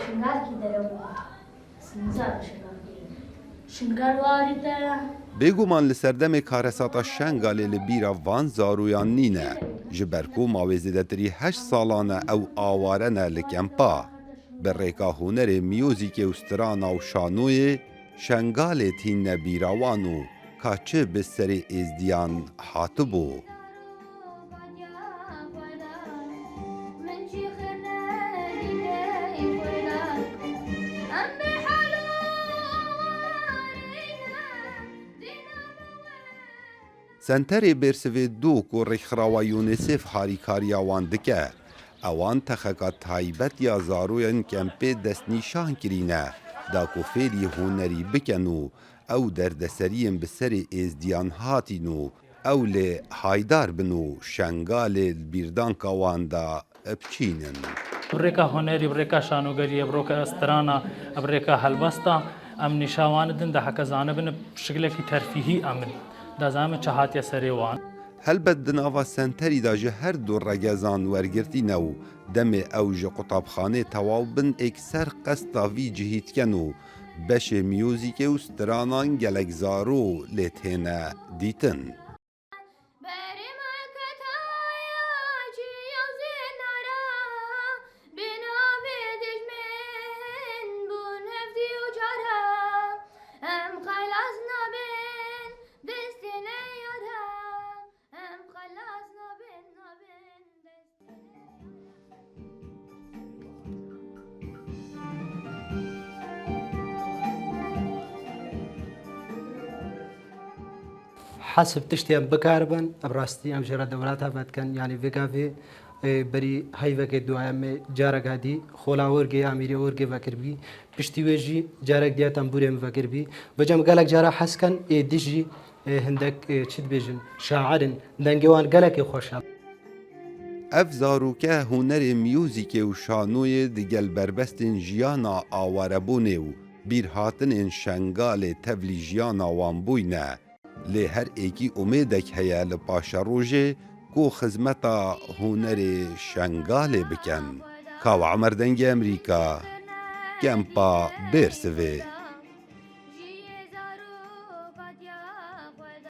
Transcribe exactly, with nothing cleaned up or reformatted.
Şingal ki derew. Sinzar şingal ki. Şingal warite. Bêguman li serdemê karesata Şengalê li bîra van zaroyan nîne. Ji ber ku mawê zêdetirî heşt salan e ew aware ne li kempa. Bi rêka hunerê miyozîkê û strana û şanoyê Şengalê tîne bîra wan û ka çi bi serê êzdiyan hatibû. Senterê Bêrsivê du ku Rêkxirawa UNICEF harîkariya wan dike, ewan texeka taybet ya zaroyên kempê destnîşan kirîne, da ku fêrî hunerî bikin û ew derdeseriyên bi serê êzdiyan hatîn û ew lê haydar bin û Şengalê li bîrdanka wan de biçînin. Bi rêka hunerî, bi rêka şanogeriyê, bi rêka strana, bi rêka helbesta, em nîşa wan didin, da heke zanibin, şikilekî terfîhî em in. Da zanin çi hatiye serê wan. Helbet di nava senterî de ji her du regezan wergirtî ne û demê ew ji qutabxanê tewaw bin êkser qesta vî cihî dikin û beşê miyozîkê û stranan gelek zaro lê têne dîtin. Berê me ketaya ciya zênara, bi navê dijmin bûn hevdî û cara. Em xelas nabin destê neyara, em xelas nabin, nabin destê neyara. Hesib tiştê em bikaribin, bi rastî em jê re dewleta vedikin, yanî vê gavê, e, berî heyvekê duwaye me careka dî, xola orgê, amîrê orgê vekiribî, piştî wê jî carek diya tembûrê min vekiribî. Vêca em gelek cara hez kin, ê dî jî, e, hindek, e, çi dibêjin, şair in, dengê wan gelekê xweş e. Ev zaroke hunerê miyozîkê û şanoyê digel berbestên jiyana awarebûnê û bîrhatinên Şengalê tevlî jiyana wan bûyne. Lê her êkî umêdek heye li paşerojê ku xizmeta hunerê Şengalê bikin. Kawa Emer, Dengê Emerîka, Kempa Bêrsivê.